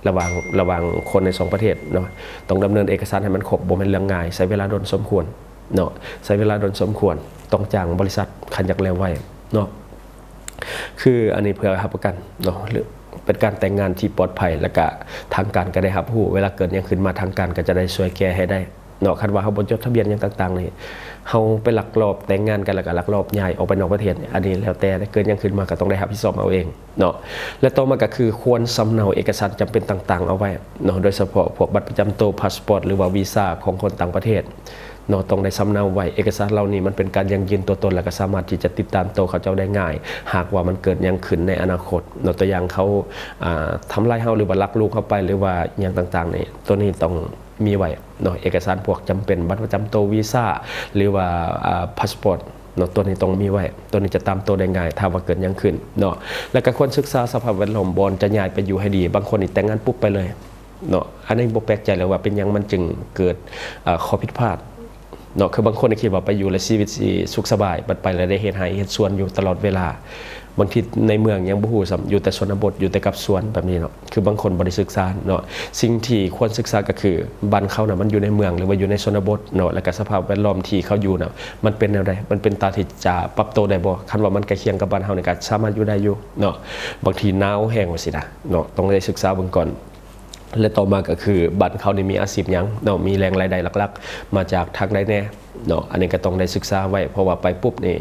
ລະຫວ່າງ ລະຫວ່າງຄົນໃນສອງປະເທດເນາະ, ຕ້ອງດຳເນີນເອກະສານໃຫ້ມັນຄົບ, ບໍ່ແມ່ນເລື່ອງງ່າຍ, ໃຊ້ເວລາດົນສົມຄວນເນາະ, ໃຊ້ເວລາດົນສົມຄວນ. ຕ້ອງຈ້າງບໍລິສັດ ຄັນຢາກແລ້ວໄວເນາະ. ຄືອັນນີ້ເພື່ອຮັບປະກັນເນາະ ຫຼືເປັນການແຕ່ງງານທີ່ປອດໄພ ແລະກະທາງການກໍໄດ້ຮັບຮູ້, ເວລາເກີດຫຍັງຂຶ້ນມາ ທາງການກໍຈະໄດ້ຊ່ວຍແກ້ໃຫ້ໄດ້ ເນາະ. ຄັນວ່າເຮົາບໍ່ຈົດທະບຽນຫຍັງຕ່າງໆນີ້ ເຮົາໄປລັກລອບແຕ່ງງານກັນ ແລ້ວກໍລັກລອບຍ້າຍອອກໄປນອກປະເທດ ອັນນີ້ແລ້ວແຕ່ ເກີດຫຍັງຂຶ້ນມາກໍຕ້ອງໄດ້ຮັບຜິດຊອບເອົາເອງເນາະ. ແລະ ຕໍ່ມາກໍຄືຄວນສຳເນົາເອກະສານຈຳເປັນຕ່າງໆເອົາໄວ້ເນາະ, ໂດຍສະເພາະພວກບັດປະຈຳໂຕ, ພາສປອດ ຫຼືວ່າວີຊາຂອງຄົນຕ່າງປະເທດເນາະ ຕ້ອງໄດ້ສຳເນົາໄວ້. ເອກະສານເຫຼົ່ານີ້ມັນເປັນການຢັ້ງຢືນຕົວຕົນ ແລ້ວກໍສາມາດທີ່ຈະຕິດຕາມໂຕເຂົາເຈົ້າໄດ້ງ່າຍ ຫາກວ່າມັນເກີດຫຍັງຂຶ້ນໃນອະນາຄົດເນາະ. ຕົວຢ່າງເຂົາ ອ່າ ທຳລາຍເຮົາ ຫຼືວ່າລັກລູກເຮົາໄປ ຫຼືວ່າຫຍັງຕ່າງໆນີ້ ຕົວນີ້ຕ້ອງ ມີໄວ້ເນາະ, ເອກະສານພວກຈຳເປັນ ບັດປະຈຳໂຕ, ວີຊາ ຫຼືວ່າ ອ່າ ພາສປອດເນາະ, ຕົວນີ້ຕ້ອງມີໄວ້. ຕົວນີ້ຈະຕາມໂຕໄດ້ງ່າຍ ຖ້າວ່າເກີດຫຍັງຂຶ້ນເນາະ. ແລ້ວກໍຄວນສຶກສາສະພາບແວດລ້ອມບ່ອນຈະຍ້າຍໄປຢູ່ໃຫ້ດີ. ບາງຄົນນີ້ແຕ່ງງານປຸບໄປເລີຍເນາະ, ອັນນີ້ບໍ່ແປກໃຈເລີຍວ່າເປັນຫຍັງມັນຈຶ່ງເກີດ ເອີ ຂໍ້ຜິດພາດເນາະ. ຄືບາງຄົນນີ້ຄິດວ່າໄປຢູ່ແລ້ວຊີວິດຊິສຸກສະບາຍ, ບັດໄປແລ້ວໄດ້ເຮັດໄຮ່ເຮັດສວນຢູ່ຕະຫຼອດເວລາ. ບາງທີໃນເມືອງຍັງບໍ່ຮູ້ຊ້ຳ, ຢູ່ແຕ່ຊົນນະບົດ, ຢູ່ແຕ່ກັບສວນແບບນີ້ເນາະ. ຄືບາງຄົນບໍ່ໄດ້ສຶກສາເນາະ. ສິ່ງທີ່ຄວນສຶກສາກໍຄື ບ້ານເຂົານະມັນຢູ່ໃນເມືອງ ຫຼືວ່າຢູ່ໃນຊົນນະບົດເນາະ, ແລ້ວກໍສະພາບແວດລ້ອມທີ່ເຂົາຢູ່ນະ ມັນເປັນແນວໃດ, ມັນເປັນຕາທີ່ຈະປັບໂຕໄດ້ບໍ່? ຄັນວ່າມັນໃກ້ຄຽງກັບບ້ານເຮົານີ້ ກໍສາມາດຢູ່ໄດ້ຢູ່ເນາະ. ບາງທີໜາວແຮງວ່າຊີ້ນະເນາະ, ຕ້ອງໄດ້ສຶກສາເບິ່ງກ່ອນ. ແລະ ຕໍ່ມາກໍຄື ບ້ານເຂົານີ້ມີອາຊີບຫຍັງເນາະ, ມີແຫຼ່ງລາຍໄດ້ຫຼັກໆມາຈາກທາງໃດແດ່ເນາະ. ອັນນີ້ກໍຕ້ອງໄດ້ສຶກສາໄວ້ ເພາະວ່າໄປປຸບນີ້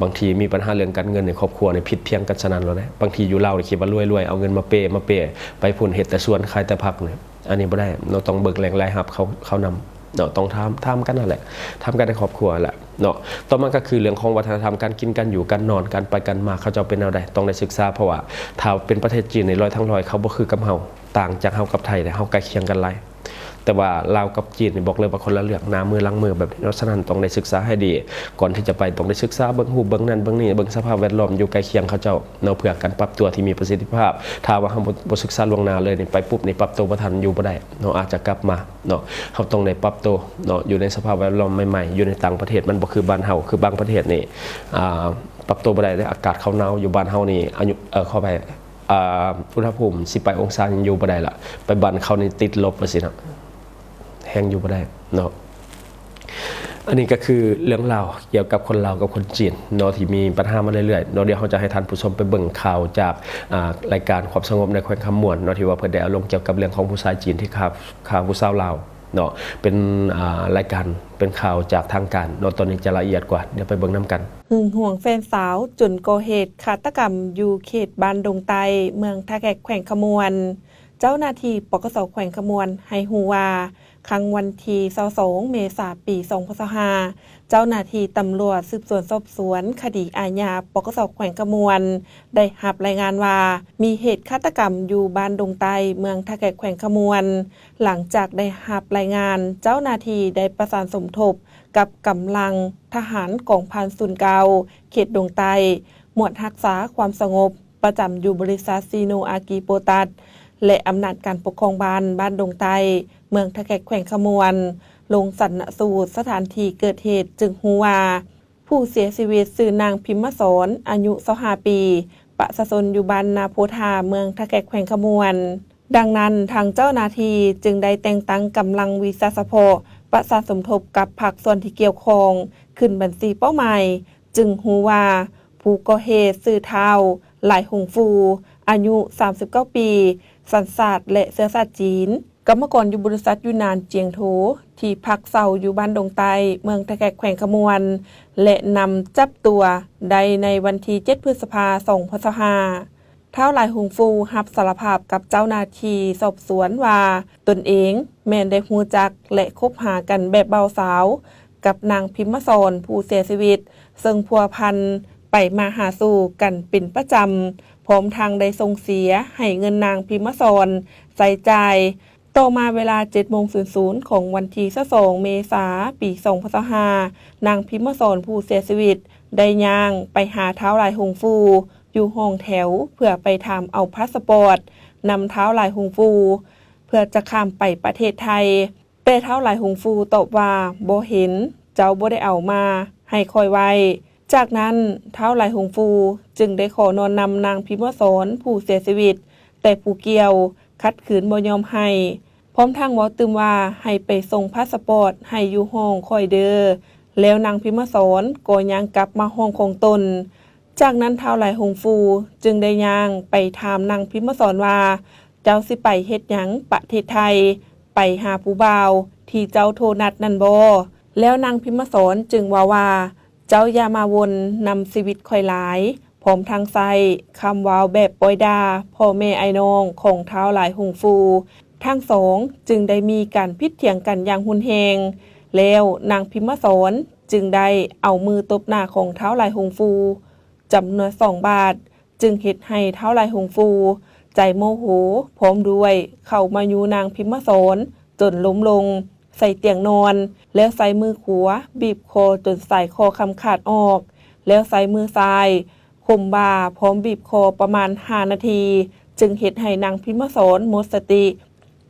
ບາງທີມີບັນຫາເລື່ອງການເງິນໃນຄອບຄົວນີ້ ຜິດພຽງກັນສະນັ້ນໂລດເດ້. ບາງທີຢູ່ລາວນີ້ຄິດວ່າລວຍໆ ເອົາເງິນມາເປ ມາເປ ໄປພຸ້ນເຮັດແຕ່ສວນ ຂາຍແຕ່ຜັກນີ້. ອັນນີ້ບໍ່ໄດ້ເນາະ, ຕ້ອງເບິ່ງແຫຼ່ງລາຍຮັບເຂົາ ເຂົານຳເນາະ. ຕ້ອງຖາມ ຖາມກັນນັ້ນແຫຼະ, ຖາມກັນໃນຄອບຄົວແຫຼະເນາະ. ຕໍ່ມາກໍຄືເລື່ອງຂອງວັດທະນະທຳ ການກິນ ການຢູ່ ການນອນ ການໄປ ການມາ ເຂົາເຈົ້າເປັນແນວໃດ ຕ້ອງໄດ້ສຶກສາ. ເພາະວ່າຖ້າເປັນປະເທດຈີນນີ້ ຮ້ອຍທັງຮ້ອຍ ເຂົາບໍ່ຄືກັບເຮົາ. ຕ່າງຈາກເຮົາກັບໄທເດ້, ເຮົາໃກ້ຄຽງກັນຫຼາຍ. ແຕ່ວ່າລາວກັບຈີນນີ້ ບອກເລີຍວ່າຄົນລະເລື່ອງ, ໜ້າມືຫຼັງມືແບບນີ້ເນາະ. ສະນັ້ນຕ້ອງໄດ້ສຶກສາໃຫ້ດີ ກ່ອນທີ່ຈະໄປ, ຕ້ອງໄດ້ສຶກສາເບິ່ງຮູບເບິ່ງນັ້ນເບິ່ງນີ້, ເບິ່ງສະພາບແວດລ້ອມຢູ່ໃກ້ຄຽງເຂົາເຈົ້າເນາະ, ເພື່ອການປັບຕົວທີ່ມີປະສິດທິພາບ. ຖ້າວ່າເຮົາບໍ່ ບໍ່ສຶກສາລ່ວງໜ້າເລີຍນີ້, ໄປປຸບນີ້ປັບຕົວບໍ່ທັນ, ຢູ່ບໍ່ໄດ້ເນາະ, ອາດຈະກັບມາເນາະ. ເຮົາຕ້ອງໄດ້ປັບໂຕເນາະ, ຢູ່ໃນສະພາບແວດລ້ອມໃໝ່ໆ, ຢູ່ໃນຕ່າງປະເທດ ມັນບໍ່ຄືບ້ານເຮົາ. ຄືບາງປະເທດນີ້ ອ່າ ປັບໂຕບໍ່ໄດ້ເດ້, ອາກາດເຂົາໜາວ. ຢູ່ບ້ານເຮົານີ້ ອາຍຸ ເອີ ຂໍອະໄພ ອ່າ ອຸນຫະພູມສິບປາຍອົງສາຍັງຢູ່ບໍ່ໄດ້ລະ, ໄປບ້ານເຂົານີ້ຕິດລົບວ່າຊີ້ນະ, ແຮງຢູ່ບໍ່ໄດ້ເນາະ. ອັນນີ້ກໍຄືເລື່ອງລາວກ່ຽວກັບຄົນລາວກັບຄົນຈີນເນາະ ທີ່ມີບັນຫາມາເລື້ອຍໆເນາະ. ດຽວເຮົາຈະໃຫ້ທ່ານຜູ້ຊົມໄປເບິ່ງຂ່າວຈາກ ອ່າ ລາຍການຄວາມສະຫງົບໃນແຂວງຄຳມ່ວນເນາະ ທີ່ວ່າເພິ່ນໄດ້ເອົາລົງກ່ຽວກັບເລື່ອງຂອງຜູ້ຊາຍຈີນທີ່ຂ້າ ຂ້າຜູ້ສາວລາວເນາະ. ເປັນ ອ່າ ລາຍການ ເປັນຂ່າວຈາກທາງການເນາະ, ຕອນນີ້ຈະລະອຽດກວ່າ, ດຽວໄປເບິ່ງນຳກັນ. ຫຶງຫວງແຟນສາວຈົນກໍ່ເຫດຄາດຕະກຳຢູ່ເຂດບ້ານດົງໃຕ້ ເມືອງທ່າແຂກ ແຂວງຄຳມ່ວນ. ເຈົ້າໜ້າທີ່ ປກສ ແຂວງຄຳມ່ວນໃຫ້ຮູ້ວ່າ ຄ່ຳວັນທີຊາວສອງ ເມສາ ປີສອງພັນຊາວຫ້າ ເຈົ້າໜ້າທີ່ຕຳຫຼວດສືບສວນສອບສວນຄະດີອາຍາ ປກສ ແຂວງຄຳມ່ວນ ໄດ້ຮັບລາຍງານວ່າ ມີເຫດຄາດຕະກຳຢູ່ບ້ານດົງໃຕ້ ເມືອງທ່າແຂກ ແຂວງຄຳມ່ວນ. ຫຼັງຈາກໄດ້ຮັບລາຍງານ, ເຈົ້າໜ້າທີ່ໄດ້ປະສານສົມທົບ ກັບກຳລັງທະຫານກອງພັນສູນເກົ້າ ເຂດດົງໃຕ້, ໝວດຮັກສາຄວາມສະຫງົບ ປະຈຳຢູ່ບໍລິສັດຊີໂນອາກີໂປຕັດ ແລະ ອຳນາດການປົກຄອງບ້ານ ບ້ານດົງໃຕ້ ເມືອງທ່າແຂກ ແຂວງຄຳມ່ວນ ລົງຊັນນະສູດສະຖານທີ່ເກີດເຫດ, ຈຶ່ງຮູ້ວ່າ ຜູ້ເສຍຊີວິດຊື່ນາງພິມມະສອນ ອາຍຸຊາວຫ້າປີ, ປະຊາຊົນຢູ່ບ້ານນາໂພທາ ເມືອງທ່າແຂກ ແຂວງຄຳມ່ວນ. ດັ່ງນັ້ນ, ທາງເຈົ້າໜ້າທີ່ຈຶ່ງໄດ້ແຕ່ງຕັ້ງກຳລັງວິຊາສະເພາະ ປະສານສົມທົບກັບພາກສ່ວນທີ່ກ່ຽວຂ້ອງ ຂຶ້ນບັນຊີເປົ້າໝາຍ, ຈຶ່ງຮູ້ວ່າຜູ້ກໍ່ເຫດຊື່ທ້າວ ຫຼາຍຫົງຟູ ອາຍຸສາມສິບເກົ້າປີ, ສັນຊາດ ແລະ ເຊື້ອຊາດຈີນ, ກຳມະກອນຢູ່ບໍລິສັດຢູ່ນານຈຽງໂທ ທີ່ພັກເຊົ່າຢູ່ບ້ານດົງໃຕ້ ເມືອງທ່າແຂກ ແຂວງຄຳມ່ວນ ແລະ ນຳຈັບຕົວໄດ້ໃນວັນທີເຈັດ ພຶດສະພາ ສອງພັນຊາວຫ້າ. ທ້າວ ຫຼາຍຫົງຟູ ຮັບສາລະພາບກັບເຈົ້າໜ້າທີ່ສອບສວນວ່າ ຕົນເອງແມ່ນໄດ້ຮູ້ຈັກ ແລະ ຄົບຫາກັນແບບບ່າວສາວ ກັບນາງພິມມະສອນ ຜູ້ເສຍຊີວິດ, ເຊິ່ງພົວພັນໄປມາຫາສູ່ກັນເປັນປະຈຳ, ພ້ອມທັງໄດ້ສົ່ງເສຍໃຫ້ເງິນນາງພິມມະສອນໃຊ້ຈ່າຍ. ຕໍ່ມາເວລາເຈັດໂມງສູນສູນຂອງວັນທີຊາວສອງ ເມສາ ປີສອງພັນຊາວຫ້າ ນາງພິມມະສອນຜູ້ເສຍຊີວິດໄດ້ຍ່າງໄປຫາທ້າວຫຼາຍຫົງຟູຢູ່ຫ້ອງແຖວ ເພື່ອໄປຖາມເອົາພາສະປອດນຳທ້າວຫຼາຍຫົງຟູ ເພື່ອຈະຂ້າມໄປປະເທດໄທ, ແຕ່ທ້າວຫຼາຍຫົງຟູຕອບວ່າ ບໍ່ເຫັນ, ເຈົ້າບໍ່ໄດ້ເອົາມາໃຫ້ຂ້ອຍໄວ້. ຈາກນັ້ນ ທ້າວຫຼາຍຫົງຟູຈຶ່ງໄດ້ຂໍນອນນຳນາງພິມມະສອນຜູ້ເສຍຊີວິດ, ແຕ່ຜູ້ກ່ຽວຂັດຂືນບໍ່ຍອມໃຫ້, ພ້ອມທັງເວົ້າຕື່ມວ່າ ໃຫ້ໄປສົ່ງພາສະປອດໃຫ້ຢູ່ຫ້ອງຂ້ອຍເດີ. ແລ້ວນາງພິມມະສອນກໍຍ່າງກັບມາຫ້ອງຂອງຕົນ. ຈາກນັ້ນ ທ້າວຫຼາຍຫົງຟູຈຶ່ງໄດ້ຍ່າງໄປຖາມນາງພິມມະສອນວ່າ ເຈົ້າຊິໄປເຮັດຫຍັງປະເທດໄທ? ໄປຫາຜູ້ບ່າວທີ່ເຈົ້າໂທນັດນັ້ນບໍ່? ແລ້ວນາງພິມມະສອນຈຶ່ງເວົ້າວ່າ ເຈົ້າຢ່າມາວົນນຳຊີວິດຂ້ອຍຫຼາຍ, ພ້ອມທັງໃຊ້ຄຳເວົ້າແບບປ້ອຍດ່າພໍ່ແມ່ອ້າຍນ້ອງຂອງທ້າວຫຼາຍຫົງຟູ. ທັງສອງຈຶ່ງໄດ້ມີການຜິດຖຽງກັນຢ່າງຮຸນແຮງ, ແລ້ວນາງພິມມະສອນຈຶ່ງໄດ້ເອົາມືຕົບໜ້າຂອງທ້າວຫຼາຍຫົງຟູຈຳນວນສອງບາດ, ຈຶ່ງເຮັດໃຫ້ທ້າວຫຼາຍຫົງຟູໃຈໂມໂຫ, ພ້ອມດ້ວຍເຂົ້າມາຍູ້ນາງພິມມະສອນຈົນລົ້ມລົງໃສ່ຕຽງນອນ, ແລ້ວໃຊ້ມືຂວາບີບຄໍຈົນສາຍຄໍຄຳຂາດອອກ, ແລ້ວໃຊ້ມືຊ້າຍຂົ່ມບ່າພ້ອມບີບຄໍປະມານຫ້ານາທີ, ຈຶ່ງເຮັດໃຫ້ນາງພິມມະສອນໝົດສະຕິ,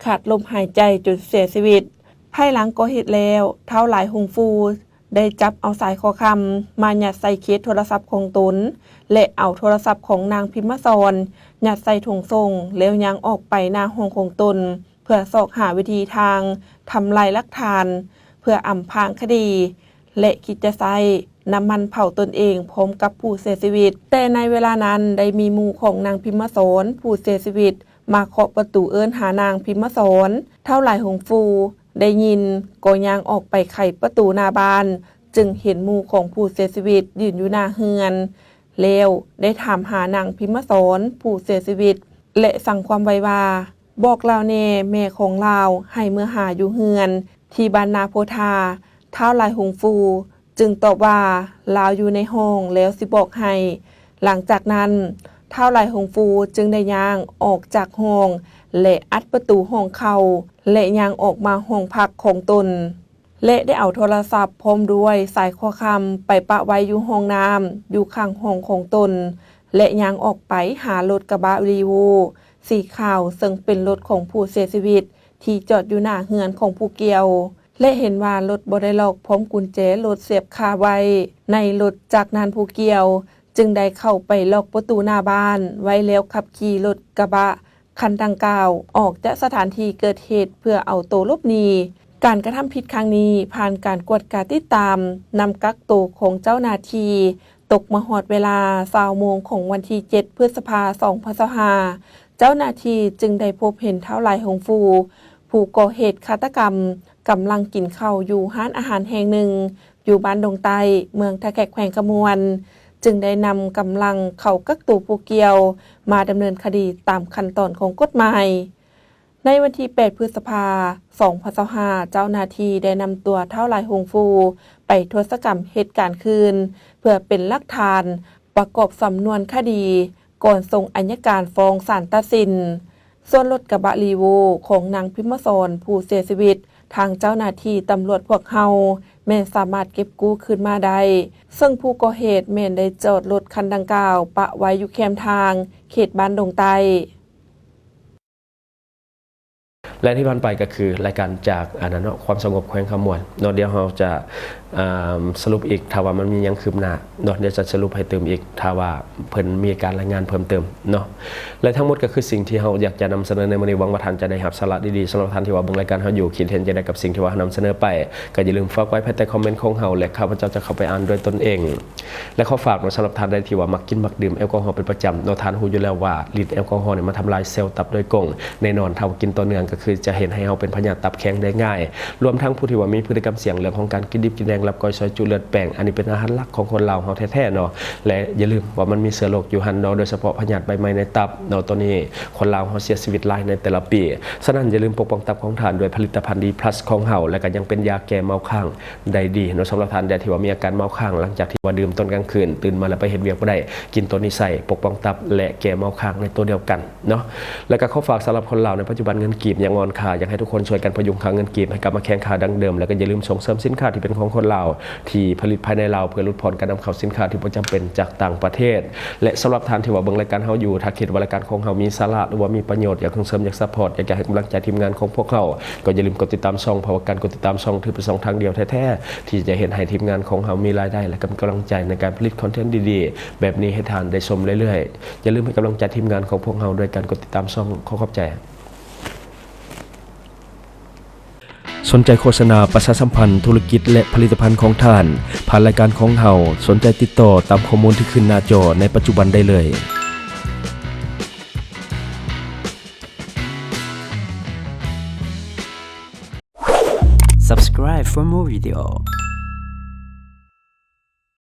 ຂາດລົມຫາຍໃຈຈົນເສຍຊີວິດ. ພາຍຫຼັງກໍ່ເຫດແລ້ວ, ທ້າວຫຼາຍຫົງຟູ ໄດ້ຈັບເອົາສາຍຄໍຄຳມາຍັດໃສ່ເຄສໂທລະສັບຂອງຕົນ ແລະ ເອົາໂທລະສັບຂອງນາງພິມມະສອນຍັດໃສ່ຖົງໂສ້ງ ແລ້ວຍ່າງອອກໄປໜ້າຫ້ອງຂອງຕົນ ເພື່ອຊອກຫາວິທີທາງທຳລາຍຫຼັກຖານ ເພື່ອອຳພາງຄະດີ ແລະ ຄິດຈະໃຊ້ນ້ຳມັນເຜົາຕົນເອງພ້ອມກັບຜູ້ເສຍຊີວິດ. ແຕ່ໃນເວລານັ້ນໄດ້ມີໝູ່ຂອງນາງພິມມະສອນຜູ້ເສຍຊີວິດ ມາເຄາະປະຕູເອີ້ນຫານາງພິມມະສອນ. ທ້າວຫຼາຍຫົງຟູໄດ້ຍິນກໍຍ່າງອອກໄປໄຂປະຕູໜ້າບ້ານ, ຈຶ່ງເຫັນໝູ່ຂອງຜູ້ເສຍຊີວິດຢືນຢູ່ໜ້າເຮືອນ, ແລ້ວໄດ້ຖາມຫານາງພິມມະສອນຜູ້ເສຍຊີວິດ ແລະ ສັ່ງຄວາມໄວ້ວ່າ, ບອກລາວແດ່, ແມ່ຂອງລາວໃຫ້ເມືອຫາຢູ່ເຮືອນທີ່ບ້ານນາໂພທາ. ທ້າວຫຼາຍຫົງຟູ ຈຶ່ງຕອບວ່າ ລາວຢູ່ໃນຫ້ອງແລ້ວຊິບອກໃຫ້. ຫຼັງຈາກນັ້ນ ທ້າວຫຼາຍຫົງຟູຈຶ່ງໄດ້ຍ່າງອອກຈາກຫ້ອງ ແລະ ອັດປະຕູຫ້ອງເຂົ້າ ແລະ ຍ່າງອອກມາຫ້ອງພັກຂອງຕົນ ແລະ ໄດ້ເອົາໂທລະສັບພ້ອມດ້ວຍສາຍຄໍຄຳໄປປະໄວ້ຢູ່ຫ້ອງນ້ຳຢູ່ຂ້າງຫ້ອງຂອງຕົນ ແລະ ຍ່າງອອກໄປຫາລົດກະບະຣີໂວສີຂາວ ເຊິ່ງເປັນລົດຂອງຜູ້ເສຍຊີວິດທີ່ຈອດຢູ່ໜ້າເຮືອນຂອງຜູ້ກ່ຽວ. ແລະ ເຫັນວ່າລົດບໍ່ໄດ້ລັອກພ້ອມກຸນແຈລົດສຽບຄາໄວ້ໃນລົດ. ຈາກນັ້ນຜູ້ກ່ຽວຈຶ່ງໄດ້ເຂົ້າໄປລັອກປະຕູໜ້າບ້ານໄວ້ ແລ້ວຂັບຂີ່ລົດກະບະຄັນດັ່ງກ່າວອອກຈາກສະຖານທີ່ເກີດເຫດເພື່ອເອົາໂຕຫຼົບໜີ. ການກະທຳຜິດຄັ້ງນີ້ຜ່ານການກວດກາຕິດຕາມນຳກັກໂຕຂອງເຈົ້າໜ້າທີ່ ຕົກມາຮອດເວລາຊາວໂມງຂອງວັນທີເຈັດ ພຶດສະພາ ສອງພັນຊາວຫ້າ ເຈົ້າໜ້າທີ່ຈຶ່ງໄດ້ພົບເຫັນທ້າວຫຼາຍຫົງຟູ ຜູ້ກໍ່ເຫດຄາດຕະກຳ ກຳລັງກິນເຂົ້າຢູ່ຮ້ານອາຫານແຫ່ງໜຶ່ງ ຢູ່ບ້ານດົງໃຕ້ ເມືອງທ່າແຂກ ແຂວງຄຳມ່ວນ, ຈຶ່ງໄດ້ນຳກຳລັງເຂົ້າກັກໂຕຜູ້ກ່ຽວມາດຳເນີນຄະດີຕາມຂັ້ນຕອນຂອງກົດໝາຍ. ໃນວັນທີແປດ ພຶດສະພາ ສອງພັນຊາວຫ້າ ເຈົ້າໜ້າທີ່ໄດ້ນຳຕົວທ້າວຫຼາຍຫົງຟູໄປທົດສະກຳເຫດການຄືນ ເພື່ອເປັນຫຼັກຖານປະກອບສຳນວນຄະດີ ກ່ອນສົ່ງໄອຍະການຟ້ອງສານຕັດສິນ. ສ່ວນລົດກະບະຣີໂວຂອງນາງພິມມະສອນຜູ້ເສຍຊີວິດ, ທາງເຈົ້າໜ້າທີ່ຕຳຫຼວດພວກເຮົາແມ່ນສາມາດເກັບກູ້ຄືນມາໄດ້, ເຊິ່ງຜູ້ກໍ່ເຫດແມ່ນໄດ້ຈອດລົດຄັນດັ່ງກ່າວປະໄວ້ຢູ່ແຄມທາງເຂດບ້ານດົງໃຕ້. ແລະ ທີ່ຜ່ານໄປກໍຄືລາຍການຈາກ ອັນນັ້ນເນາະ ຄວາມສະຫງົບແຂວງຄຳມ່ວນເນາະ. ດຽວເຮົາຈະ ອ່າ ສະຫຼຸບອີກ ຖ້າວ່າມັນມີຫຍັງຄືບໜ້າເນາະ, ດຽວຈະສະຫຼຸບໃຫ້ຕື່ມອີກ ຖ້າວ່າເພິ່ນມີການລາຍງານເພີ່ມເຕີມເນາະ. ແລະ ທັງໝົດກໍຄືສິ່ງທີ່ເຮົາຢາກຈະນຳສະເໜີໃນມື້ນີ້. ຫວັງວ່າທ່ານຈະໄດ້ຮັບສາລະດີໆ. ສຳລັບທ່ານທີ່ວ່າເບິ່ງລາຍການເຮົາຢູ່ ຄິດເຫັນຈັ່ງໃດກັບສິ່ງທີ່ວ່າເຮົານຳສະເໜີໄປ ກໍຢ່າລືມຝາກໄວ້ພາຍໃຕ້ຄອມເມັນຂອງເຮົາ ແລະ ຂ້າພະເຈົ້າຈະເຂົ້າໄປອ່ານດ້ວຍຕົນເອງ. ແລະ ຂໍຝາກເນາະ ສຳລັບທ່ານໃດທີ່ວ່າມັກກິນມັກດື່ມແອລກໍຮໍເປັນປະຈຳເນາະ, ທ່ານຮູ້ຢູ່ແລ້ວວ່າລິດແອລກໍຮໍນີ້ມັນທຳລາຍເຊວຕັບໂດຍກົງ. ແນ່ນອນ ຖ້າວ່າກິນຕໍ່ເນື່ອງກໍຄືຈະເຮັດໃຫ້ເຮົາເປັນພະຍາດຕັບແຂງໄດ້ງ່າຍ, ລວມທັງຜູ້ທີ່ວ່າມີພຶດຕິກຳສ່ຽງເລື່ອງຂອງການກິນດິບກິນແດງ, ລາບກ້ອຍ, ຊອຍຈຸ, ເລືອດແປ້ງ, ອັນນີ້ເປັນອາຫານຫຼັກຂອງຄົນລາວເຮົາແທ້ໆເນາະ. ແລະ ຢ່າລືມວ່າມັນມີເຊື້ອໂລກຢູ່ຫັ້ນເນາະ, ໂດຍສະເພາະພະຍາດໃບໄມ້ໃນຕັບເນາະ, ໂຕນີ້ຄົນລາວເຮົາເສຍຊີວິດຫຼາຍໃນແຕ່ລະປີ. ສະນັ້ນ ຢ່າລືມປົກປ້ອງຕັບຂອງທ່ານດ້ວຍຜະລິດຕະພັນ ດີພລັສ ຂອງເຮົາ, ແລະ ກໍຍັງເປັນຢາແກ້ເມົາຄ້າງ ໄດ້ດີເນາະ. ສຳລັບທ່ານໃດທີ່ວ່າມີອາການເມົາຄ້າງ ຫຼັງຈາກທີ່ວ່າດື່ມຕອນກາງຄືນ, ຕື່ນມາແລ້ວໄປເຮັດວຽກບໍ່ໄດ້, ກິນໂຕນີ້ໃສ່ປົກປ້ອງຕັບ ແລະ ແກ້ເມົາຄ້າງໃນໂຕດຽວກັນເນາະ. ແລະ ກໍຂໍຝາກສຳລັບຄົນລາວໃນປັດຈຸບັນເງິນກີບຍັງອ່ອນຄ່າ, ຢາກໃຫ້ທຸກຄົນຊ່ວຍກັນພະຍຸງຄ່າເງິນກີບໃຫ້ກັບມາແຂງຄ່າດັ່ງເດີມ, ແລະ ກໍຢ່າລືມສົ່ງເສີມສິນຄ້າທີ່ເປັນຂອງຄົນລາວ ທີ່ຜະລິດພາຍໃນລາວ ເພື່ອຫຼຸດຜ່ອນການນຳເຂົ້າສິນຄ້າທີ່ບໍ່ຈຳເປັນຈາກຕ່າງປະເທດ. ແລະ ສຳລັບທ່ານທີ່ວ່າເບິ່ງລາຍການເຮົາຢູ່, ຖ້າຄິດວ່າລາຍການຂອງເຮົາມີສາລະ ຫຼືວ່າມີປະໂຫຍດ, ຢາກສົ່ງເສີມ, ຢາກຊັບພອດ, ຢາກຈະໃຫ້ກຳລັງໃຈທີມງານຂອງພວກເຮົາ, ກໍຢ່າລືມກົດຕິດຕາມຊ່ອງ, ເພາະວ່າການກົດຕິດຕາມຊ່ອງຖືເປັນຊ່ອງທາງດຽວແທ້ໆ ທີ່ຈະເຮັດໃຫ້ທີມງານຂອງເຮົາມີລາຍໄດ້ ແລະ ກໍມີກຳລັງໃຈໃນການຜະລິດຄອນເທັນດີໆແບບນີ້ໃຫ້ທ່ານໄດ້ຊົມເລື້ອຍໆ. ຢ່າລືມໃຫ້ກຳລັງໃຈທີມງານຂອງພວກເຮົາດ້ວຍການກົດຕິດຕາມຊ່ອງ. ຂໍຂອບໃຈ. ສົນໃຈໂຄສະນາປະຊາສຳພັນທຸລະກິດ ແລະ ຜະລິດຕະພັນຂອງທ່ານ ຜ່ານລາຍການຂອງເຮົາ, ສົນໃຈຕິດຕໍ່ຕາມຂໍ້ມູນທີ່ຂຶ້ນໜ້າຈໍໃນປັດຈຸບັນໄດ້ເລີຍ. for more video.